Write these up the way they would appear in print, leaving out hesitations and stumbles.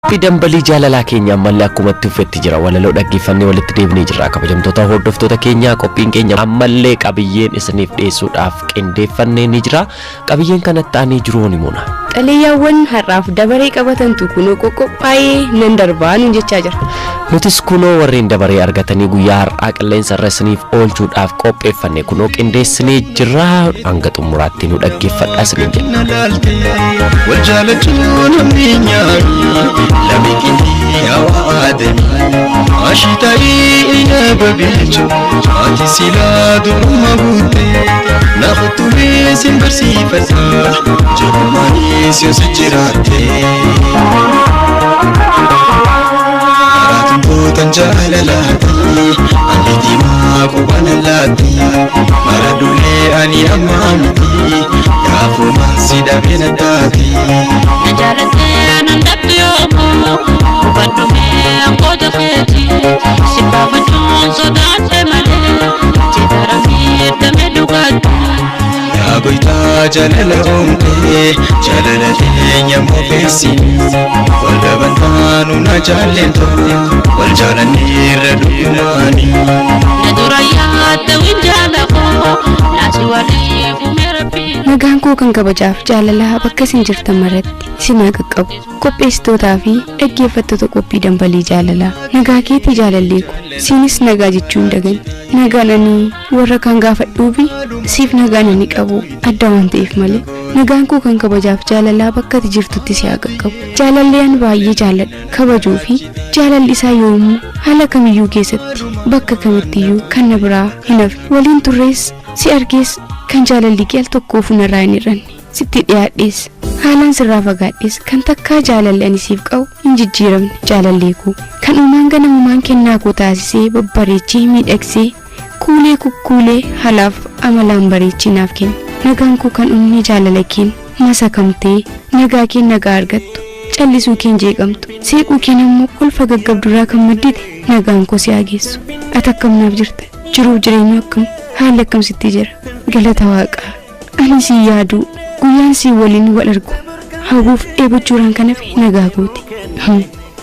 Qophii dambalii jaalalaa keenya ammallee akkuma itti fufetti jira. Walaloo dhaggeeffannee walitti deebinee jirra. Kabajamtoota hordoftoota keenyaa, qophiin keenya ammallee qabiyyeen isiniif dhiyeessuudhaaf qindeeffannee ni jira. Qabiyyeen kanatti aanee jiru ni muna. Xalayyaawwan har'aaf dabaree qabatantu kunoo qoqophaa'ee nan darbaa nuun jechaa jira. Nutis kunoo warreen dabaree argatanii guyyaa har'aa qilleensa irra isiniif oolchuudhaaf qopheeffanne kunoo qindeessinee jirra. Hanga xumuraatti nu dhaggeeffadhaa isiniin jenna. Wal jaalachuun hammi nyaari lami qindii hawaadami ashitaayi ina babicho ati silaa duruma guute na kutubee sin barsiifata jirumaanis yoo si jiraatte. Maraatuntootan jaalalaati ani diimaa qubaan allaatti mara dulee ani ammaa miti gaafuma si dhabeen addaati. Na jaalattee nan dhabdu yoomuu hubadhumee angoota keeti si baafachuun sodaadhe malee jedharamii eddame dhugaatti. Yaa goytaa jaalala uumtee jaalala teenya moofeessini wal dhabantaanu na jaallentu wal jaalanneerra dhugumaani. Na dura yaadda winjaala koo naasi waliif uume rabbiin. Nagaan koo kan kabajaaf jaalalaa bakka isin jirtan maratti isin haa qaqqabu. Qopheessitootaa fi dhaggeeffattoota qophii dambalii jaalalaa. Nagaa keetii jaalallee ko. Siinis nagaa jechuu hin dagan. Nagaan ani warra kaan gaafadhuu fi siif nagaan ani qabu adda waan ta'eef malee. Nagaan koo kan kabajaaf jaalalaa bakka ati jirtutti si haa qaqqabu. Jaalallee ani baay'ee jaalladhu kabajuu fi jaalalli isaa yoomuu haala kamiyyuu keessatti bakka kamittiyyuu kan na biraa hin hafne. Waliin turrees si argees kan jaalalli kee al tokkoof narraa hin hir'anne. Sitti dhiyaadhees haalaan sirraa fagaadhees kan takkaa jaalalli ani siif qabu hin jijjiiramne jaalallee koo. Kan uumaan ganamumaan kennaa koo taasisee babbareechee miidhagsee kuulee kukkuulee halaaf amalaan bareechee naaf kenne. Nagaan koo kan onnee jaalala keen masakamtee nagaa keen nagaa argattu callisuu keen jeeqamtu seequu keen ammoo kolfa gaggabduraa kan maddite nagaan koo si haa geessu. Ati akkam naaf jirta? Jiruuf jireenyu akkam? Haalli akkam sitti jira? Galata waaqaa. Ani si yaaduu guyyaan si waliin wal argu hawwuuf dheebochuudhaan kan hafe nagaa kooti.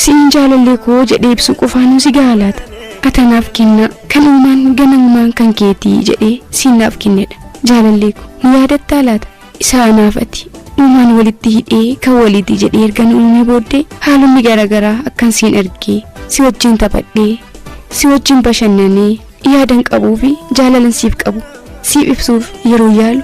Siin jaalallee koo jedhee ibsu qofaanuu si gahaa laata? Ati anaaf kennaa kan uumaan ganamumaan kan keetii jedhee siin naaf kennedha. Jaalallee koo nu yaadattaa laata? Isa anaaf ati uumaan walitti hidhee kan waliiti jedhee erga nu uumee booddee haalonni garaagaraa akkan siin argee si wajjin taphadhee si wajjin bashannanee yaadan qabuu fi jaalalan siif qabu siif ibsuuf yeroo yaalu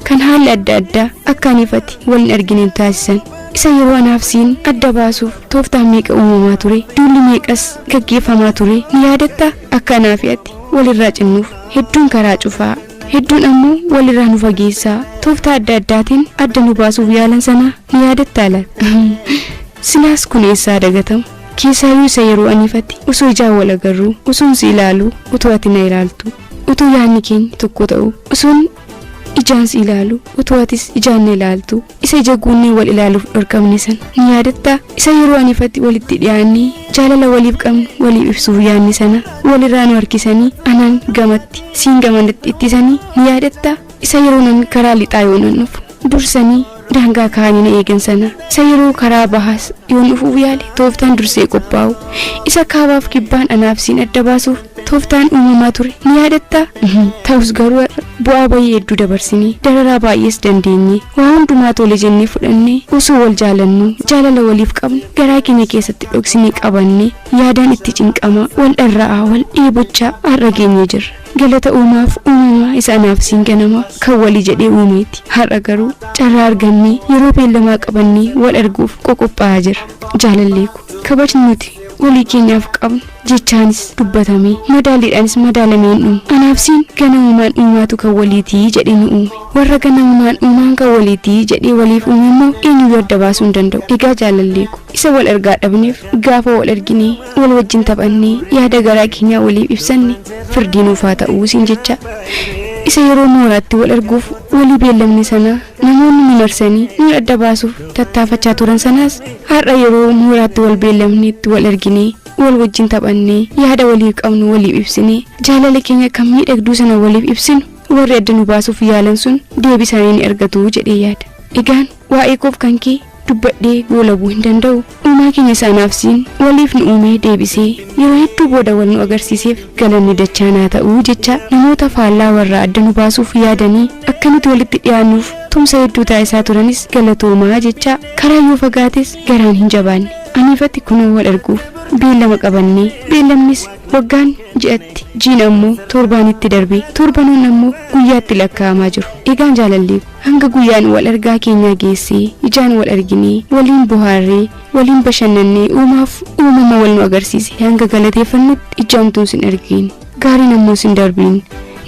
kan haalli adda addaa akka aniif ati wal hin argine taasisan. Isa yeroo anaaf siin adda baasuuf tooftaan meeqa uumamaa ture duulli meeqas gaggeeffamaa ture ni yaadattaa akka anaaf ati walirraa cinnuuf hedduun karaa cufaa hedduun ammoo walirraa nu fageessaa tooftaa adda addaatiin adda nu baasuuf yaalan sanaa ni yaadattaa laata? Silaas kun eessaa dagatamu? Keessaayyuu isa yeroo aniif ati osoo ijaan wal agarruu osoon si ilaalu utuu ati na ilaaltu utuu yaadni keenya tokko ta'u osoon ijaan si ilaalu utuu atis ijaan na ilaaltu isa ija guunnee wal ilaaluuf dhorkamne sana ni yaadattaa? Isa yeroo aniif ati walitti dhiyaannee jaalala waliif qabnu waliif ibsuuf yaadne sana walirraa nu harkisanii anaan gamatti siin gamanatti ittisanii ni yaadattaa? Isa yeroo nan karaa lixaa yoo nan dhufu dursanii daangaa kaa'anii na eegan sana isa yeroo karaa bahaas yoon dhufuuf yaale tooftaan dursee qophaa'u isa kaabaaf kibbaan anaaf siin adda baasuuf tooftaan uumamaa ture ni yaadattaa? Ta'us garuu har'a bu'aa bayii hedduu dabarsinee dararaa baay'ees dandeenye waa hundumaa tole jennee fudhannee osoo wal jaalannu jaalala waliif qabnu garaa keenya keessatti dhoksinee qabannee yaadaan itti cinqamaa wal dharra'aa wal dheebochaa har'a geenyee jirra. Galata uumaaf uumamaa isa anaaf siin ganamaa kan walii jedhee uumeeti. Har'a garuu carraa argannee yeroo beellamaa qabannee wal arguuf qoqophaa'aa jirra. Jaalallee koo kabajni nuti walii keenyaaf qabnu jechaanis dubbatamee madaaliidhaanis madaalamee hin dhumu. Anaaf siin ganamumaan uumaatu kan waliitii jedhee nu uume. Warra ganamumaan uumaan kan waliitii jedhee waliif uume immoo eenyuyyuu adda baasuu hin danda'u. Egaa jaalallee koo isa wal argaa dhabneef gaafa wal arginee wal wajjin taphannee yaada garaa keenyaa waliif ibsanne firdii nuuf haa ta'uu siin jecha. Isa yeroo mooraatti wal arguuf walii beellamne sana namoonni nu marsanii nu adda baasuuf tattaafachaa turan sanaas har'a yeroo mooraatti wal beellamneetti wal arginee wal wajjin taphannee yaada waliif qabnu waliif ibsinee jaalala keenya kan miidhagduu sana waliif ibsinu warri adda nu baasuuf yaalan sun deebisanii ni argatu jedhee yaada. Egaan waa'ee koof kan kee Dubbadhee goolabuu hin danda'u. Uumaa keenya isaanaaf siin waliif nu uumee deebisee yeroo hedduu booda wal nu agarsiiseef galanni dachaa naa ta'uu jecha namoota faallaa warraa adda nu baasuuf yaadanii akka nuti walitti dhiyaannuuf tumsa hedduu taasisaa turanis galatoomaa jecha karaa yoo fagaates garaan hin jabaanne. Aniifati kunoo wal arguuf beellama qabannee beellamnis waggaan ji'atti jiin ammoo torbaanitti darbee torbanoon ammoo guyyaatti lakkaa'amaa jiru. Egaan jaalallee hanga guyyaan wal argaa keenyaa geessee ijaan wal arginee waliin bohaarree waliin bashannannee uumaaf uumama wal nu agarsiise hanga galateeffannutti ija hamtuun sin argiin gaariin ammoo sin darbiin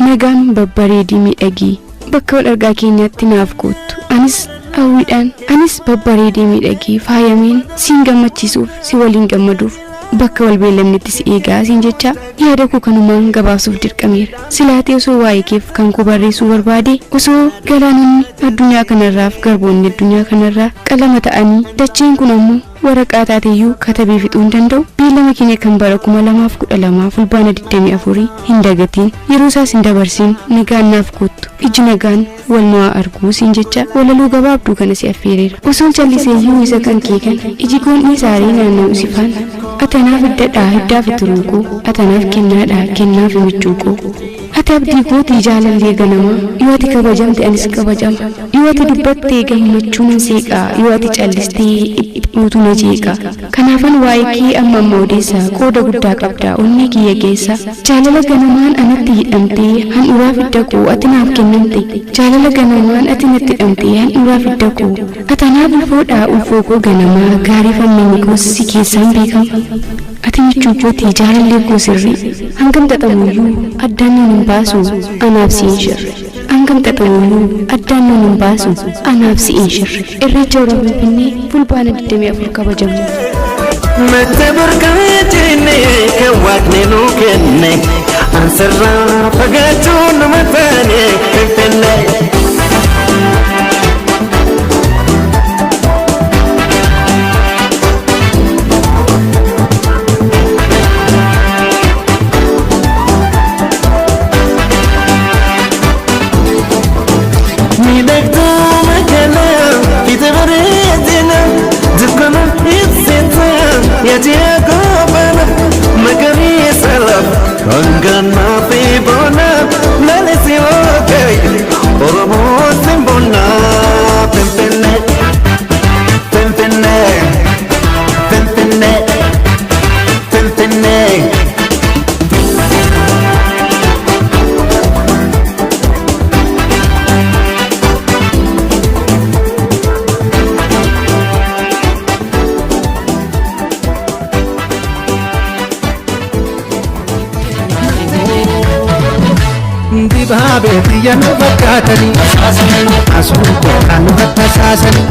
nagaan babbareedii miidhagii bakka wal argaa keenyaatti naaf koottu anis hawwiidhaan anis babbareedee miidhagee faayameen siin gammachiisuuf si waliin gammaduuf bakka wal beellamnetti si eegaa siin jecha yaada koo kanumaan gabaabsuuf dirqameera. Silaatee osoo waa'ee keef kan koo barreessuu barbaade osoo galaanonni addunyaa kanarraaf garboonni addunyaa kanarraa qalama ta'anii dacheen kun ammoo waraqaa taateyyuu katabee fixuu hin danda'u. Beellama keenya kan bara 2012 fulbaana 24 hin dagatiin yeroo isaas hin dabarsiin nagaan naaf koottu iji nagaan wal nu haa arguu siin jecha walaloo gabaabduu kana si affeereera. Osoon calliseeyyuu isa kan kee kana iji koon dhiisaaree naanna'u si faana. Ati anaaf hiddadhaa hiddaa fi turuu koo ati anaaf kennaadhaa kennaa fi michuu koo. Ati abdii kootii jaalallee ganamaa yoo ati kabajamte anis kabajama yoo ati dubbatte gammachuu nan seeqaa yoo ati callistee dhiphuutu na jeeqa. Kanaafan waa'ee kee amma amma odeessa qooda guddaa qabda onnee kiyya keessa. Jaalala ganamaan anatti hidhamtee handhuraa fidda koo ati naaf kennamte. Jaalala ganamaan ati natti hidhamtee handhuraa fidda koo ati anaaf ulfoodha ulfoo koo ganamaa gaarii fammeenyi koos si keessaan beekama. Ati michuu kootii jaalallee koo sirrii hangam xaxamuyyuu addaan nun hin baasu anaaf si hin shirre. Hangam xaxamuyyuu addaan nun hin baasu anaaf si hin shirre. Irreecha Hora Finfinnee fulbaana 24 kabajamu. Mata burqaa jenne kan waaqni nu kenne ansarraa fagaachuu nama taane finfinne. Miidhagduu magaalaa fiixee bareedina dukkana ibsita yaadii goobana magariisa lafa kan gannaa fi bona lalisi ookee Oromoo simbona Finfinnee Finfinnee Finfinnee Finfinnee. Dibaabee xiyya nu fakkaatanii asuun kookaan nu tasaasanii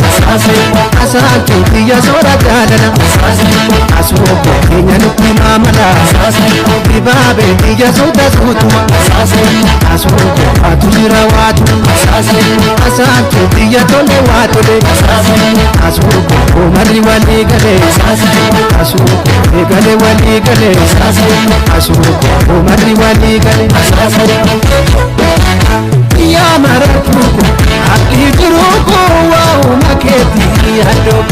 asaan xiyya soora jaalala asuun keenya nutti maamala dibaabee xiyya suuta suutuma asuun kookaatu jira waatu asaan xiyya tole waa tole asuun koo marri walii galee asuun koo galee walii galee asuun koo marri walii galee. Yaa marartuu koo haalli jiruu koo waa'uma keetii yaadoo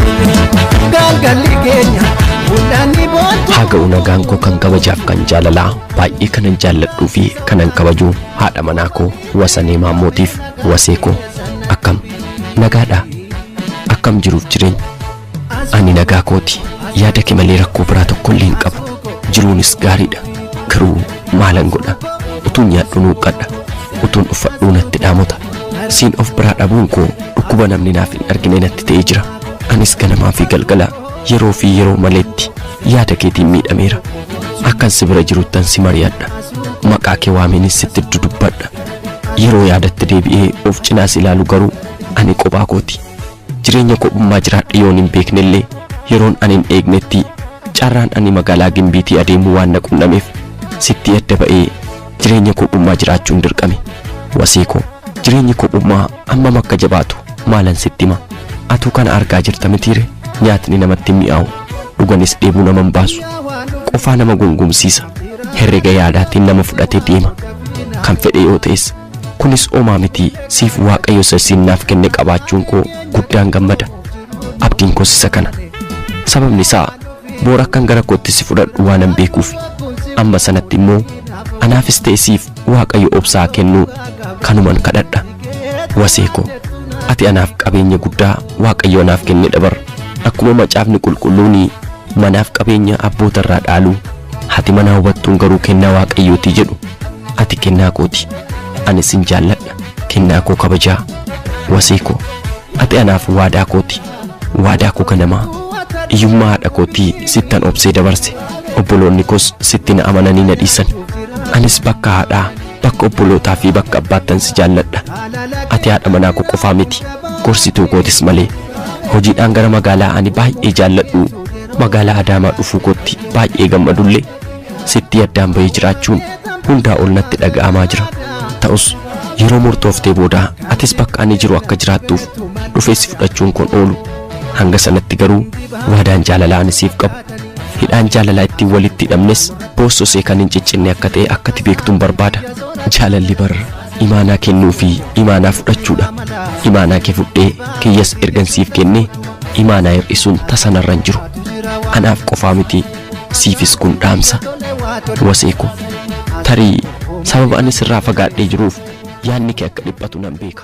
galgalli keenya mul'anni boontu. Haa ga'u nagaan koo kan kabajaaf kan jaalalaa baay'ee kanan jaalladhuu fi kanan kabaju haadha manaa koo Wasanee Maammootiif wasee koo akkam nagaadha akkam jiruuf jireenya ani nagaa kooti yaada kee malee rakkoo biraa tokkollee hin qabu jiruunis gaariidha garuu maalan godha utuun nyaadhu nuuqqadha utuun uffadhuu natti dhaamota siin of biraa dhabuun koo dhukkuba namni naaf hin argine natti ta'ee jira anis ganamaa fi galgala yeroo fi yeroo maleetti yaada keetiin miidhameera akkan si bira jiruttan si mari'adha maqaa kee waameenis sitti dudubbadha yeroo yaadatti deebi'ee of cinaas ilaalu garuu ani kophaa kooti jireenya kophummaa jiraadhe yoon hin beeknellee yeroon ani hin eegnetti carraan ani magaalaa Gimbiitii adeemuu waan na qunnameef sitti adda ba'ee jireenya kophummaa jiraachuun dirqame. Wasee koo jireenyi kophummaa hammam akka jabaatu maalan sitti hima atuu kana argaa jirta mitiire nyaatni namatti hin mi'aawu dhuganis dheebuu nama hin baasu qofaa nama gungumsiisa herrega yaadaatiin nama fudhatee deema kan fedhe yoo ta'es kunis omaa miti siif waaqayyo isa siin naaf kenne qabaachuun koo guddaan gammada. Abdiin koos isa kana. Sababni isaa boor akkan gara kootti si fudhadhu waanan beekuuf. Amma sanatti immoo anaafis ta'e siif Waaqayyo obsaa kennuu kanuman kadhadha. Wasee koo, ati anaaf qabeenya guddaa Waaqayyo anaaf kenne dabar. Akkuma macaafni qulqulluun manaaf qabeenya abboota irraa dhaalu, haati manaa hubattuun garuu kennaa Waaqayyooti jedhu, ati kennaa kooti. Ani sin jaalladha, kennaa koo kabajaa. Wasee koo, ati anaaf waadaa kooti, waadaa koo ganamaa. Hiyyummaa haadha kootii sittan obsee dabarse. Obboloonni koos sitti na amananii na dhiisan. Anis bakka haadhaa, bakka obbolootaa fi bakka abbaattan si jaalladha. Ati haadha manaa koo qofaa miti, gorsituu kootis malee. Hojiidhaan gara magaalaa ani baay'ee jaalladhu, magaalaa Adaamaa dhufuu kootti baay'ee gammadullee, sitti addaan bahee jiraachuun hundaa ol natti dhaga'amaa jira. Ta'us yeroo murtooftee booda atis bakka ani jiru akka jiraattuuf dhufee si fudhachuun kun oolu. Hanga sanatti garuu waadaan jaalalaa ani siif qabu, hidhaan jaalalaa ittiin walitti hidhamnes boossosee kan hin ciccinne akka ta'e akka ati beektuun barbaada. Jaalalli bar imaanaa kennuu fi imaanaa fudhachuudha. Imaanaa kee fudhee kiyyas ergan siif kennee imaanaa hir'isuun tasa narra hin jiru. Anaaf qofaa miti, siifis kun dhaamsa. Wasee koo, tarii sababa ani sirraa fagaadhee jiruuf yaadni kee akka dhiphatu nan beeka.